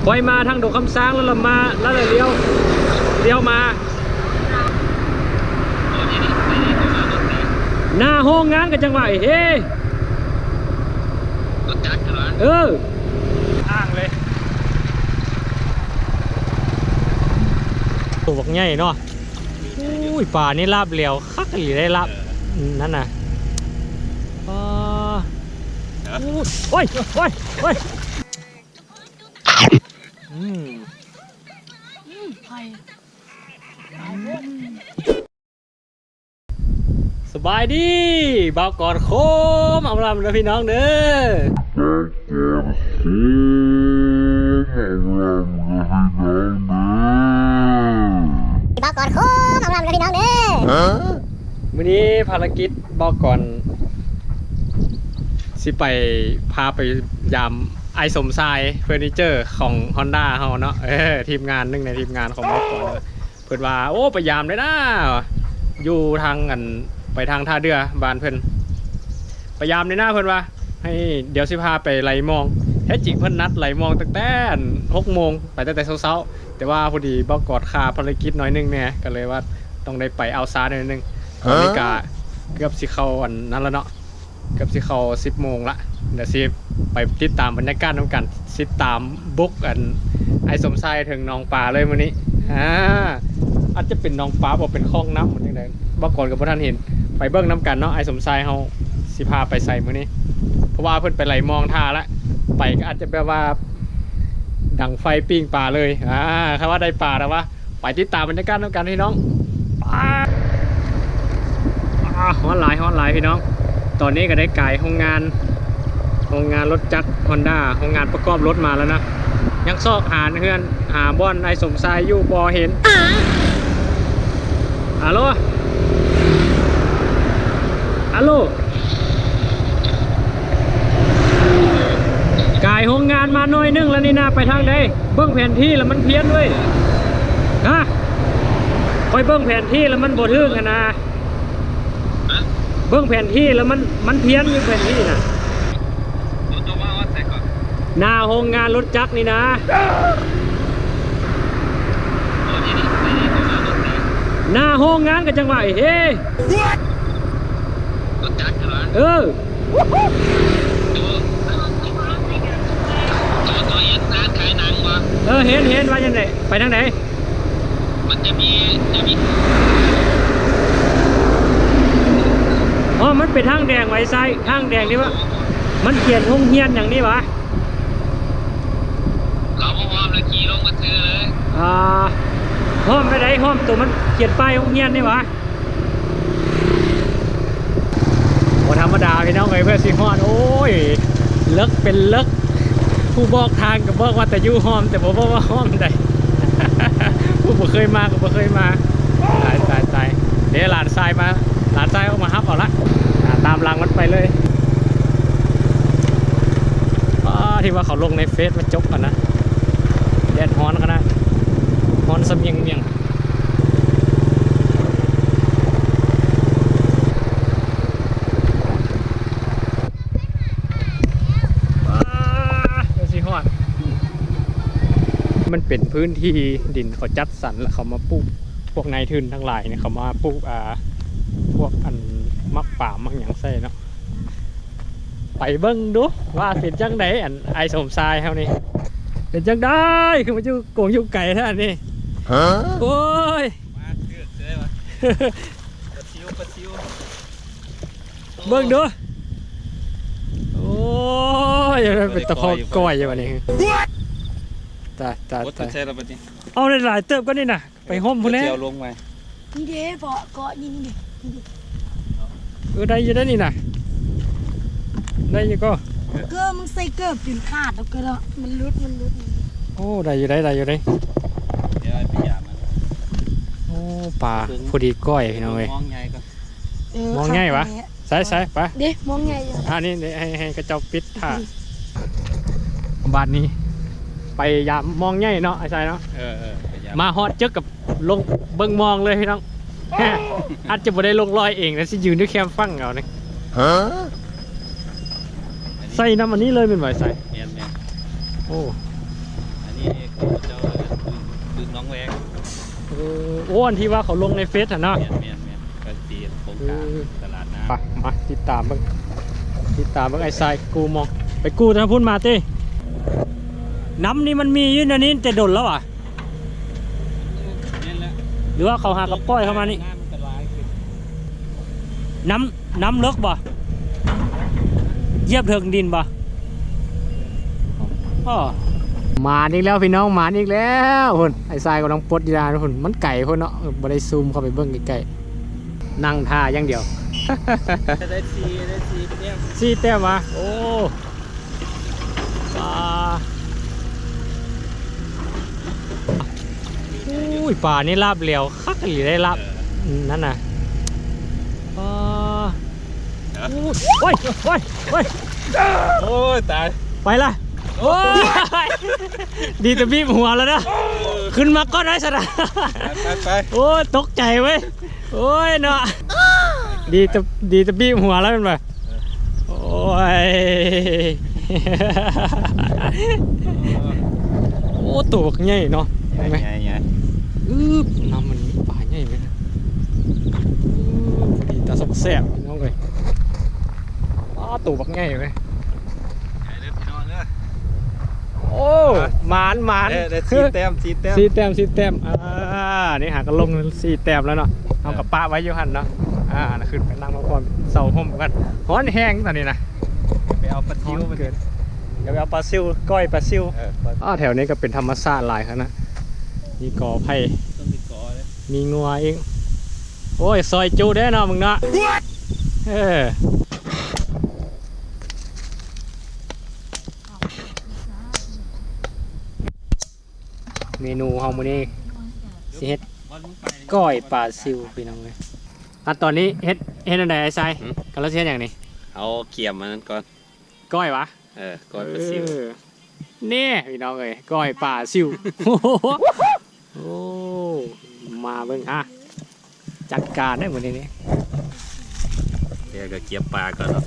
ຂ້ອຍມາທາງດົງຄຳຊ້າງ ແລ້ວລະມາ ແລ້ວລະລ້ຽວ ລ້ຽວມາ ໜ້າໂຮງງານກໍຈັ່ງວ່າ ເອີ ເອີ ທາງເລີຍ ໂຕບັກໃຫຍ່ເນາະ. ໂອ້ຍ ປານີ້ລາບແຫຼວຄັກອີ່ຫຼີໄດ໋ ລາບ ເອີ ນັ້ນນະ ປາ ໂອ້ຍ ໂອ້ຍ ໂອ້ຍ ອືມ ອືມ ໄປ ອືມ ສະບາຍດີ ບ່າວກອນໂຄມ ອຳລຳເດີພີ່ນ້ອງເດີ. ບ່າວກອນໂຄມ ອຳລຳເດີພີ່ນ້ອງເດີ. ມື້ນີ້ພາລະກິດບ່າວກອນຊິໄປ ພາໄປຢາມອ້າຍສົມຊາຍເຟີນີເຈີຂອງຮອນດ້າເຮົາເນາະ ເອີ ທີມງານ ໜຶ່ງໃນທີມງານຂອງບ່າວກອນ ເພິ່ນວ່າ ໂອ້ ໄປຢາມເດີນາ ຢູ່ທາງ ອັນ ໄປທາງທ່າເດື່ອບ້ານເພິ່ນ ໄປຢາມເດີນາ ເພິ່ນວ່າ ໃຫ້ ດຽວຊິພາໄປໄລ່ມອງ. ແທ້ຈິງເພິ່ນນັດໄລ່ມອງຕັ້ງແຕ່ ອັນ ຫົກໂມງ ໄປຕັ້ງແຕ່ເຊົ້າໆ ແຕ່ວ່າພໍດີບ່າວກອນຄາພາລະກິດໜ້ອຍໜຶ່ງແດ່ ກໍເລີຍວ່າຕ້ອງໄດ້ໄປເອົາຊ້າໜ້ອຍໜຶ່ງ. ຕອນນີ້ກະເກືອບຊິເຂົ້າ ອັນ ນັ້ນລະເນາະ ເກືອບຊິເຂົ້າສິບໂມງລະ ດຽວຊິໄປຕິດຕາມບັນຍາກາດນຳກັນ ຊິຕາມບຸກ ອັນ ອ້າຍສົມຊາຍເຖິງໜອງປາເລີຍມື້ນີ້. ອາ ອາດຈະເປັນໜອງປາ ບໍ່ເປັນຄອງນ້ຳ ຈັ່ງໃດ ບ່າວກອນກໍບໍ່ທັນເຫັນ ໄປເບິ່ງນຳກັນເນາະ ອ້າຍສົມຊາຍເຮົາຊິພາໄປໃສມື້ນີ້ ເພາະວ່າເພິ່ນໄປໄລ່ມອງທ່າລະ ໄປກໍອາດຈະແບບວ່າດັງໄຟປີ້ງປາເລີຍ. ອາ ຄັນວ່າໄດ້ປາແລ້ວວ່າ ໄປຕິດຕາມບັນຍາກາດນຳກັນພີ່ນ້ອງ. ປາ ອາ ຮ້ອນຫຼາຍ ຮ້ອນຫຼາຍພີ່ນ້ອງ. ຕອນນີ້ກໍໄດ້ກາຍໂຮງງານ ໂຮງງານລົດຈັກຮອນດ້າ ໂຮງງານປະກອບລົດມາແລ້ວນະ. ຍັງຊອກຫາເຮືອນ ຫາບ່ອນອ້າຍສົມຊາຍຢູ່ບໍ່ເຫັນ. ອາໂລ ອາໂລ ກາຍໂຮງງານມາໜ້ອຍໜຶ່ງແລ້ວນີ້ນະ ໄປທາງໃດ? ເບິ່ງແຜນທີ່ແລ້ວມັນພຽນເວີຍ. ຮະ? ຂ້ອຍເບິ່ງແຜນທີ່ແລ້ວມັນບໍ່ຖືກຫັ້ນນະ. ຮະ? ເບິ່ງແຜນທີ່ແລ້ວມັນ ມັນພຽນຢູ່ແຜນທີ່ນະ. ໂຕ ໂຕມາຮອດໃສກ່ອນ? ໜ້າໂຮງງານລົດຈັກນີ້ນະ. ໂຕ ນີ້ນີ້ ໄປນີ້ ໂຕມາລົດນີ້ ໜ້າໂຮງງານກໍຈັ່ງວ່າ ເອີ What? ລົດຈັກຫັ້ນຫວາ? ເອີ. ໂຕ ໂຕ ໂຕເຫັນຮ້ານຂາຍໜັງບໍ່? ເອີ ເຫັນ ເຫັນ ວ່າຈັ່ງໃດ? ໄປທາງໃດ? ມັນຈະມີ ຈະມີ ອໍ ມັນເປັນທາງແດງໄວ້ຊ້າຍ ທາງແດງທີ່ວ່າ ມັນຂຽນໂຮງຮຽນຫຍັງນີ້ຫວາ? ເຂົາບໍ່ຮ້ອມແລ້ວຂີ່ລົງມາຊື້ເລີຍ. ອ່າ ຮ້ອມໄປໃດ? ຮ້ອມໂຕມັນຂຽນປ້າຍໂຮງຮຽນນີ້ຫວາ? ບໍ່ທຳມະດາພີ່ນ້ອງເອີຍ ເພື່ອຊິຮອດ. ໂອ້ຍ ເລິກເປັນເລິກ ຜູ້ບອກທາງກໍບອກວ່າແຕ່ຢູ່ຮ່ອມ ແຕ່ບໍ່ບອກວ່າຮ່ອມໃດ. ຜູ້ບໍ່ເຄີຍມາກໍບໍ່ເຄີຍມາ. ຕາຍ ຕາຍ ຕາຍ ເດ້ ຫຼານຊາຍມາ ຫຼານຊາຍອອກມາຮັບເອົາລະ. ອ່າ ຕາມຫຼັງມັນໄປເລີຍ. ອໍ ທີ່ວ່າເຂົາລົງໃນເຟສວ່າຈົບຫັ້ນນະ. ແດດຮ້ອນຂະໜາດ ຮ້ອນສະໝຽງໆ. ປາດ ເພື່ອຊິຮອດ. ມັນເປັນພື້ນທີ່ດິນເຂົາຈັດສັນ ແລ້ວເຂົາມາປູກ ພວກນາຍທຶນທັງຫຼາຍນີ້ ເຂົາມາປູກ ອ່າ ພວກອັນໝາກປາມໝາກຫຍັງໃສ່ເນາະ. ໄປເບິ່ງດູວ່າເປັນຈັ່ງໃດ ອັນອ້າຍສົມຊາຍເຮົານີ້ ເປັນຈັ່ງໃດ ຄືມາຢູ່ກົງຢູ່ໄກແທ້ນີ້. ຮະ? ໂອ້ຍ ມາເກືອກເລີຍຫວາ? ປາຊິວ ປາຊິວ ເບິ່ງດູ. ໂອ້ຍ ເປັນຕາພໍກ້ອຍຢູ່ບັດນີ້. ຕາຍ ຕາຍ ຕາຍ. ເອົາຫຼາຍໆເຕີບກ່ອນນີ້ນະ. ໄປຮົ່ມພຸ້ນແຫຼະ ເອົາລົງໄວ້. ນີ້ເດ້ ເກາະ ເກາະນີ້ ນີ້ເດ້ ນີ້ເດ້. ເອີ ໄດ້ຢູ່ໄດ໋ນີ້ນະ ໄດ້ຢູ່ກໍ. ເກີບ ມຶງໃສ່ເກີບຈົນຂາດແລ້ວກໍເນາະ ມັນຫຼຸດ ມັນຫຼຸດ. ໂອ້ ໄດ້ຢູ່ໄດ໋ ໄດ້ຢູ່ໄດ໋. ດຽວໄປຢາມມັນ. ໂອ້ ປາ ເບິ່ງ ພໍດີກ້ອຍພີ່ນ້ອງເອີຍ. ມອງໃຫຍ່ກ່ອນ. ເອີ ມອງໃຫຍ່ຫວາ? ຄັກແທ້. ໃສ່ ໃສ່ ໄປ ເດ້ ມອງໃຫຍ່ຢູ່ ອັນນີ້ ໃຫ້ ໃຫ້ເຂົາເຈົ້າປິດຖ້າ. ບາດນີ້ໄປຢາມມອງໃຫຍ່ເນາະ ອ້າຍຊາຍເນາະ. ເອີ ເອີ ໄປຢາມ ມາຮອດເຈິກກັບລົງເບິ່ງມອງເລີຍພີ່ນ້ອງ. ອາດຈະບໍ່ໄດ້ລົງລອຍເອງນະ ຊິຢືນຢູ່ແຄມຝັ່ງເອົານີ້. ຮະ? ໃສ່ນຳອັນນີ້ເລີຍແມ່ນບໍ່ ອ້າຍຊາຍ? ແມ່ນໆ. ໂອ້ ອັນ ນີ້ເຂົາເຈົ້າດຶງ ດຶງໜອງແວງ. ເອີ ໂອ້ ອັນທີ່ວ່າເຂົາລົງໃນເຟສຫັ້ນເນາະ. ແມ່ນໆໆ ກໍຊິເຮັດໂຄງການ ເອີ ຕະຫຼາດນ້ຳ. ມາ ມາຕິດຕາມເບິ່ງ ຕິດຕາມເບິ່ງໄອ້ຊາຍກູ້ມອງ ໄປກູ້ທາງພຸ້ນມາຕິ. ນ້ຳນີ້ມັນມີຢູ່ໃນນີ້ແຕ່ດົນແລ້ວຫວາ? ແມ່ນແລ້ວ ຫຼືວ່າເຂົາຫາກໍປ່ອຍເຂົ້າມານີ້? ນ້ຳມັນກໍຫຼາຍຂຶ້ນ. ນ້ຳ ນ້ຳເລິກບໍ່? ຢຽບເຖິງດິນບໍ່? ອໍ ມາອີກແລ້ວພີ່ນ້ອງ ມາອີກແລ້ວພຸ້ນ. ໄອ້ຊາຍກຳລັງປົດຢາພຸ້ນ ມັນໄກພຸ້ນເນາະ ບໍ່ໄດ້ຊູມເຂົ້າໄປເບິ່ງໃກ້ໆ ນັ່ງຖ້າຢ່າງດຽວ. ໄດ້ສີ່ ໄດ້ສີ່ແຕ້ມ ສີ່ແຕ້ມຫວາ? ໂອ້ ປາ ໂອ້ຍ ປານີ້ລາບແຫຼວຄັກອີ່ຫຼີ ໄດ້ລາບ ເອີ ນັ້ນນະ. ປາ ໂອ້ຍ ໂອ້ຍ ໂອ້ຍ ໂອ້ຍ ຕາຍ ໄປລະ. ໂອ້ຍ ດີແຕ່ບີບຫົວແລ້ວນະ ຂຶ້ນມາກ່ອນໄວ້ຊັ້ນນະ. ໄປໆໆ ໂອ້ຍ ຕົກໃຈເວີຍ. ໂອ້ຍເນາະ ດີແຕ່ ດີແຕ່ບີບຫົວແລ້ວແມ່ນບໍ່? ໂອ້ຍ ໂອ້ ໂຕບັກໃຫຍ່ເນາະ ໃຫຍ່ໆ ອຶບ ນ້ຳມັນມີປາໃຫຍ່ເວີຍ. ອື ພໍດີຕາສົມແຊບພີ່ນ້ອງເອີຍ. ອ້າ ໂຕບັກໃຫຍ່ເວີຍ. ໂອ້ ໝານ ໝານ ເອີ ໄດ້ສີ່ແຕ້ມ ສີ່ແຕ້ມ ສີ່ແຕ້ມ ສີ່ແຕ້ມ. ອ່າ ນີ້ຫາກໍລົງສີ່ແຕ້ມແລ້ວເນາະ. ເອີ ເຮົາກໍປະໄວ້ຢູ່ຫັ້ນເນາະ. ອ່າ ຂຶ້ນໄປນັ່ງພັກຜ່ອນເຊົາຮົ່ມກັນ ຮ້ອນແຮງຕອນນີ້ນະ. ໄປເອົາປາຊິວ ເກີດ ດຽວໄປເອົາປາຊິວ ກ້ອຍປາຊິວ. ເອີ ອ້າ ແຖວນີ້ກໍເປັນທຳມະຊາດຫຼາຍຂະໜາດ ມີກໍໄຜ່ ຕ້ອງມີກໍເດ້ ມີງົວອີກ. ໂອ້ຍ ຊອຍຈຸເດ້ເນາະ ມຶງເນາະ. ເອີ ເມນູເຮົາມື້ນີ້ຊິເຮັດກ້ອຍປາຊິວພີ່ນ້ອງເອີຍ. ຂັ້ນຕອນນີ້ເຮັດ ເຮັດແນວໃດອ້າຍຊາຍ? ຫືມ ກຳລັງຊິເຮັດຫຍັງນີ້? ເອົາກຽມອັນນັ້ນກ່ອນ. ກ້ອຍຫວາ? ເອີ ກ້ອຍປາຊິວ. ເອີ ນີ້ພີ່ນ້ອງເອີຍ ກ້ອຍປາຊິວ. ໂອ້ ມາເບິ່ງ ອ່ະ ຈັດການເດ້ມື້ນີ້ນີ້. ດຽວກໍກຽມປາກ່ອນເນາະ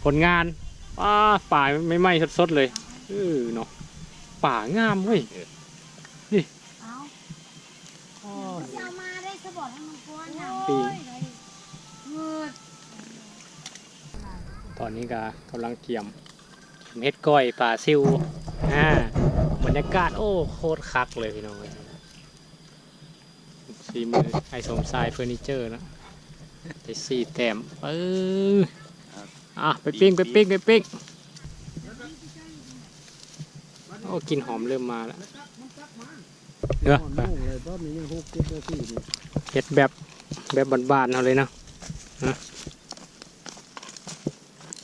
ຜົນງານ. ປາ ປາໃໝ່ໆສົດໆເລີຍ. ເອີເນາະ ປາງາມເວີຍ. ເອີ ນີ້ ເອົາ ໂອ້ຍ ເອົາມາໄດ້ສະບອດໃຫ້ມັນກວ້າງນະ. ປີ ໂອ້ຍ ຕອນນີ້ກໍກຳລັງກຽມ ເຮັດກ້ອຍປາຊິວ. ອ່າ ບັນຍາກາດ ໂອ້ ໂຄດຄັກເລີຍພີ່ນ້ອງເອີຍ. ສີມືອ້າຍສົມຊາຍເຟີນີເຈີເນາະ ໄດ້ສີ່ແຕ້ມ. ເອີ ອ່ະ ໄປປີ້ງ ໄປປີ້ງ ໄປປີ້ງ. ໂອ້ ກິ່ນຫອມເລີ່ມມາແລ້ວ. ເອີ ເຮັດແບບ ແບບບ້ານໆເຮົາເລີຍເນາະ.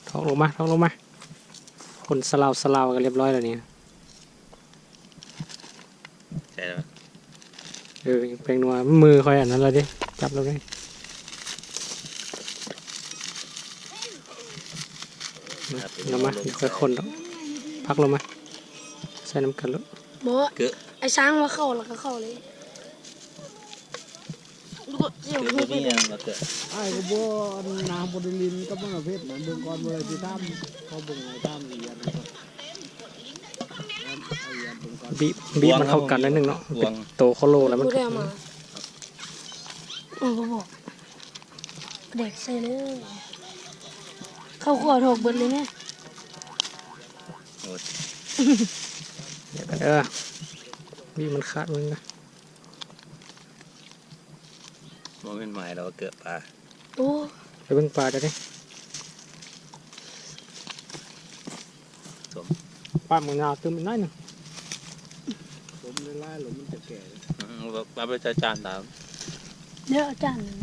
ຖອກລົງມາ ຖອກລົງມາ. ຄົນສະເລົາ ສະເລົາກັນລຽບຮ້ອຍແລ້ວນີ້. ໃສ່ແລ້ວ ເອີ ແປ້ງນົວ ມືຂ້ອຍອັນນັ້ນລະເດ້ ຈັບລະເດ້. ມາ ເອົາມາ ເດີຄ່ອຍຄົນດອກ. ພັກລົງມາ ໃສ່ນຳກັນໂລດ. ບໍ່ ເກີ ໄອ້ຊ້າງວ່າເຂົ້າລະກະເຂົ້າເລີຍ. ອ້າຍກໍບໍ່ ອັນນາບໍ່ໄດ້ຫຼິ້ນກັບມັນເພດນະ ເບິ່ງກ່ອນ ບໍ່ໄດ້ຊິຖາມ ຂໍເບິ່ງໃຫ້ຖາມລະອຽດກ່ອນ. ບີບ ບີບມັນເຂົ້າກັນໜ້ອຍໜຶ່ງເນາະ ເປັນໂຕໂຄໂລແລ້ວມັນ ບໍ່ໄດ້ເອົາມາ. ເອີ ບໍ່ບອກ ປາແດກໃສ່ເລີຍ. ເຂົ້າຄົວຖອກເບິດເລີຍແມ່. ໂອ້ຍ ດຽວກັນເດີ ບີບມັນຂາດເບິ່ງນະ. ບໍ່ແມ່ນໝາຍແລ້ວວ່າເກືອປາ. ໂອ້ ໄປເບິ່ງປາເຈົ້າເດ້. ສົ້ມ ປ້າມະນາວຕື່ມອີກໜ້ອຍໜຶ່ງ. ສົ້ມຫຼາຍໆ ແລ້ວມັນຈະແກ່. ອືມ ເອົາໄປໃສ່ຈານດາວ. ເດີ ເອົາຈານໜຶ່ງ.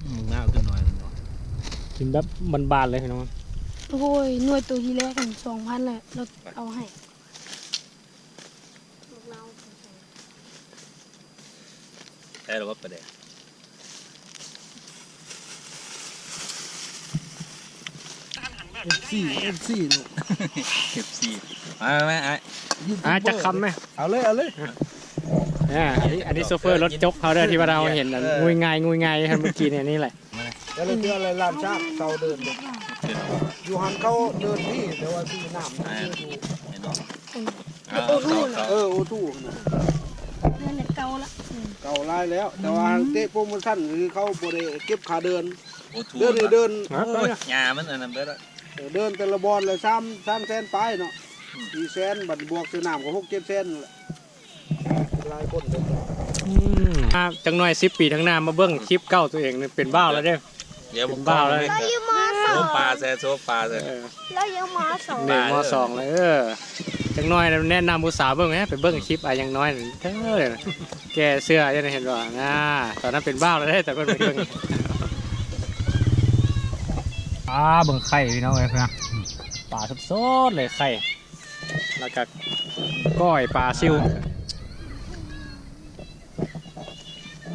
ອືມ ມະນາວຂຶ້ນໜ້ອຍໜຶ່ງເນາະ. ກິນແບບບ້ານໆເລີຍພີ່ນ້ອງ. ໂອ້ຍ ໜ່ວຍໂຕທີແລກຫັ້ນສອງພັນແຫຼະ ລາວເອົາໃຫ້. ໄດ້ແລ້ວບໍ່ປາແດກ? ເອັຟຊີ ເອັຟຊີລູກ ເອັຟຊີ ມາໆ ອ້າຍ ອ່າ ຈັກຄຳແມ? ເອົາເລີຍ ເອົາເລີຍ. ອ່າ ອັນນີ້ ອັນນີ້ໂຊເຟີລົດຈົກເຮົາເດີ ທີ່ວ່າເຮົາເຫັນອັນງຸຍງາຍ ງຸຍງາຍເມື່ອກີ້ນີ້ ນີ້ແຫຼະ. ແຕ່ລະເທື່ອລະລ້ານຊາກເຊົາເດີນເດ້. ຢູ່ຫັ້ນເຂົາເດີ່ນນີ້ ແຕ່ວ່າຊື້ນ້ຳ ແມ່ນ ຢູ່ ແມ່ນບໍ່? ເອີ ໂອທູນະ ເອີ ໂອທູນະ ເດືອນເກົ່າລະ ເກົ່າຫຼາຍແລ້ວ ແຕ່ວ່າ ອືມ ເຕະໂປຣໂມຊັນ ຄືເຂົາບໍ່ໄດ້ເກັບຄ່າເດີ່ນ ໂອທູນະ ເດີ່ນນີ້ເດີ່ນ ໂອ້ຍ ຫຍ້າມັນອັນນັ້ນເບິດລະ ເອີ ເດີ່ນແຕ່ລະບ່ອນລະສາມ ສາມແສນປາຍເນາະ ອືມ ສີ່ແສນ ບັດບວກໃສ່ນ້ຳກໍຫົກເຈັດແສນນັ້ນແຫຼະ. ຫຼາຍຄົນເດ້ ອືມ ຈັກໜ້ອຍສິບປີທາງໜ້າມາເບິ່ງຄລິບເກົ່າຕົວເອງນີ້ເປັນບ່າວແລ້ວເດ້ ດຽວເປັນບ່າວແລ້ວ ເຮົາຢູ່ ມ.ສອງ ໂຊປາແຊ ໂຊປາແຊ ເອີ ລາວຢູ່ ມ.ສອງ ເດ້ ມ.ສອງ ແລ້ວ ເອີ ຈັກໜ້ອຍແນະນຳຜູ້ສາວເບິ່ງແມ ໄປເບິ່ງຄລິບອາຍັງນ້ອຍເດີ ແກ່ເສື້ອຢູ່ນີ້ເຫັນບໍ່ ນາ ຕອນນັ້ນເປັນບ່າວແລ້ວເດ້ ຕອນເພິ່ນໄປເບິ່ງ ອາ ເບິ່ງໄຂ່ພີ່ນ້ອງເອີຍ ປາສົດໆເລີຍໄຂ່ ແລ້ວກະກ້ອຍປາຊິວ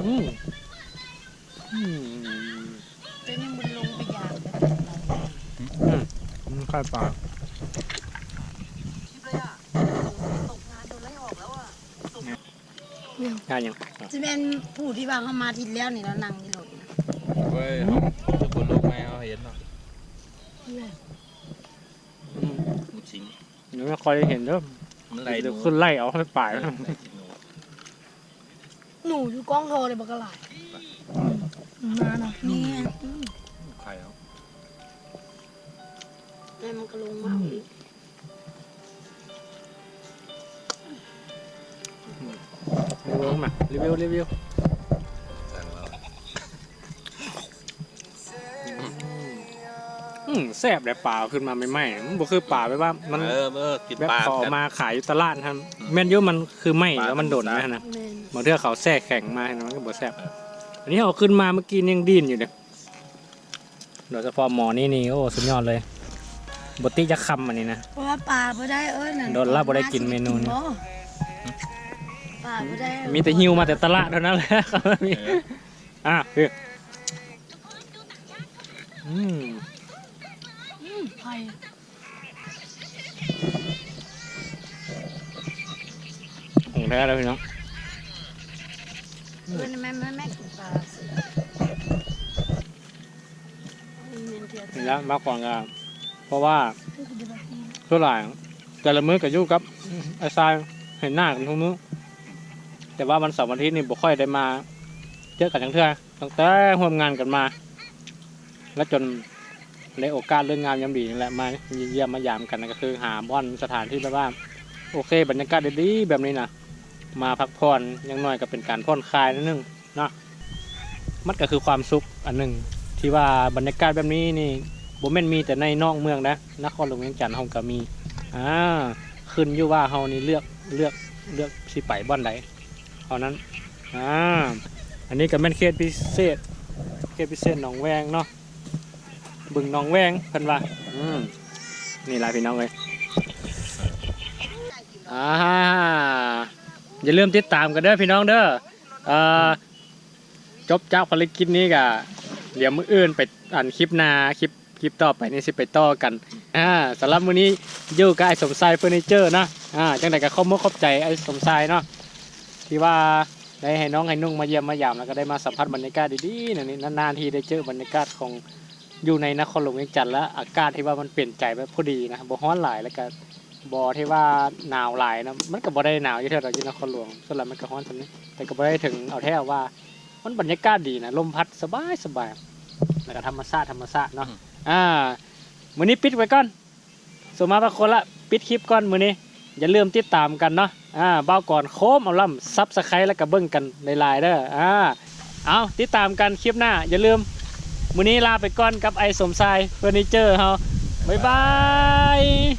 ອືມ ອືມ ເຈົ້າຍັງບໍ່ໄດ້ລົງໄປຢາມເດີ ອືມ ອືມ ໄຂ່ປາ ງານຫຍັງ? ຊິແມ່ນຜູ້ທີ່ວ່າເຮົາມາທິດແລ້ວນີ້ ລາວນັ່ງຢູ່ລົດ ເວີຍ ເຮົາ ເຮົາບໍ່ລົງໃຫ້ເຮົາເຫັນເນາະ ອືມ ບໍ່ຈິງ ຍັງບໍ່ຄ່ອຍໄດ້ເຫັນເດີ ມັນໄລ່ ດຽວຂຶ້ນໄລ່ເອົາໃຫ້ປາຍ ເອີ ໄລ່ກິນໜູ ໜູຢູ່ກ້ອງທໍ່ເລີຍບັກຫຼາຍ ອືມ ມານະ ນີ້ ອືມ ໄຂ່ເອົາ ແລ້ວມັນກໍລົງມາເອົາອີກ ອືມ ອືມ ຣີວິວມາ ຣີວິວ ຣີວິວ ອືມ ແຊບເດ້ ປາຂຶ້ນມາໃໝ່ໆ ມັນບໍ່ຄືປາແບບວ່າມັນ ເອີ ເອີ ກິນປາ ແບບເຂົາເອົາມາຂາຍຢູ່ຕະຫຼາດຫັ້ນ ອືມ ແມ່ນຢູ່ ມັນຄືໃໝ່ ປາ ແລ້ວມັນດົນ ທຳມະຊາດ ນະ ແມ່ນ ບາງເທື່ອເຂົາແຊ່ແຂງມາ ມັນກໍບໍ່ແຊບ ເອີ ອັນນີ້ເຮົາຂຶ້ນມາເມື່ອກີ້ນີ້ຍັງດີ້ນຢູ່ເດ້ ໂດຍສະເພາະໝໍນີ້ນີ້ ໂອ້ ສຸດຍອດເລີຍ ບໍ່ຕິຈັກຄຳອັນນີ້ນະ ເພາະວ່າປາບໍ່ໄດ້ ເອີ ນັ້ນ ໂດນລະບໍ່ໄດ້ກິນເມນູນີ້ ປາບໍ່ໄດ້ ມີແຕ່ຫິ້ວມາແຕ່ຕະຫຼາດເທົ່ານັ້ນແຫຼະ ເອີ ອ່າ ຄື ອືມ ອືມ ໄຂ່ ຂອງແທ້ເດີພີ່ນ້ອງ ເອີ ແມ່ ແມ່ ແມ່ກິນປາ ນີ້ລະ ມາກ່ອນກໍ ເພາະວ່າສ່ວນຫຼາຍແຕ່ລະມື້ກໍຢູ່ກັບອ້າຍຊາຍ ເຫັນໜ້າກັນທຸກມື້ ແຕ່ວ່າວັນເສົາວັນອາທິດນີ້ບໍ່ຄ່ອຍໄດ້ມາເຈີກັນຈັກເທື່ອ ຕັ້ງແຕ່ຮ່ວມງານກັນມາ ແລະ ຈົນໄດ້ໂອກາດເລີກງາມຍາມດີນີ້ແຫຼະ ມາຢ້ຽມມາຢາມກັນ ກໍຄືຫາບ່ອນສະຖານທີ່ແບບວ່າໂອເຄ ບັນຍາກາດດີໆແບບນີ້ນະ ມາພັກຜ່ອນ ຢ່າງໜ້ອຍກໍເປັນການຜ່ອນຄາຍໜ້ອຍໜຶ່ງເນາະ ມັນກໍຄືຄວາມສຸກອັນໜຶ່ງ ທີ່ວ່າບັນຍາກາດແບບນີ້ນີ້ ບໍ່ແມ່ນມີແຕ່ໃນນອກເມືອງນະ ນະຄອນຫຼວງວຽງຈັນເຮົາກໍມີ ອ່າ ຂຶ້ນຢູ່ວ່າເຮົານີ້ເລືອກ ເລືອກ ເລືອກຊິໄປບ່ອນໃດເທົ່ານັ້ນ ອ່າ ອັນນີ້ກໍແມ່ນເຂດພິເສດ ເຂດພິເສດໜອງແວງເນາະ ບຶງໜອງແວງເພິ່ນວ່າ ອືມ ນີ້ລະພີ່ນ້ອງເອີຍ ອ່າ ຢ່າລືມຕິດຕາມກັນເດີພີ່ນ້ອງເດີ ເອີ ຈົບຈາກພາລະກິດນີ້ກະ ດຽວມື້ອື່ນໄປ ອັນ ຄລິບໜ້າ ຄລິບ ຄລິບຕໍ່ໄປນີ້ຊິໄປຕໍ່ກັນ ອ່າ ສຳລັບມື້ນີ້ຢູ່ກັບອ້າຍສົມຊາຍເຟີນີເຈີເນາະ ອ່າ ຈັ່ງໃດກໍຂອບມຸກຂອບໃຈອ້າຍສົມຊາຍເນາະ ທີ່ວ່າໄດ້ໃຫ້ນ້ອງໃຫ້ນຸ່ງມາຢ້ຽມມາຢາມ ແລ້ວກໍໄດ້ມາສຳຜັດບັນຍາກາດດີໆ ນານໆ ນານໆ ທີ່ໄດ້ເຈີບັນຍາກາດຂອງຢູ່ໃນນະຄອນຫຼວງວຽງຈັນ ແລະ ອາກາດທີ່ວ່າມັນເປັນໃຈແບບພໍດີນະ ບໍ່ຮ້ອນຫຼາຍ ແລ້ວກໍບໍ່ທີ່ວ່າໜາວຫຼາຍນະ ມັນກໍບໍ່ໄດ້ໜາວຢູ່ເທື່ອດອກ ຢູ່ນະຄອນຫຼວງ ສ່ວນຫຼາຍມັນກໍຮ້ອນສ່ຳນີ້ ແຕ່ກໍບໍ່ໄດ້ເຖິງເອົາແທ້ເອົາວ່າ ມັນບັນຍາກາດດີນະ ລົມພັດສະບາຍໆ ແລ້ວກໍທຳມະຊາດ ທຳມະຊາດເນາະ ອືມ ອ່າ ມື້ນີ້ປິດໄວ້ກ່ອນ ສົມມາພາຄົນລະ ປິດຄລິບກ່ອນມື້ນີ້ ຢ່າລືມຕິດຕາມກັນເນາະ ອ່າ ບ່າວກອນໂຄມອາລຳ Subscribe ແລ້ວກໍເບິ່ງກັນຫຼາຍໆເດີ ອ່າ ເອົາ ຕິດຕາມກັນຄລິບໜ້າ ຢ່າລືມ ມື້ນີ້ລາໄປກ່ອນກັບໄອ້ສົມຊາຍເຟີນີເຈີເຮົາ ບາຍບາຍ.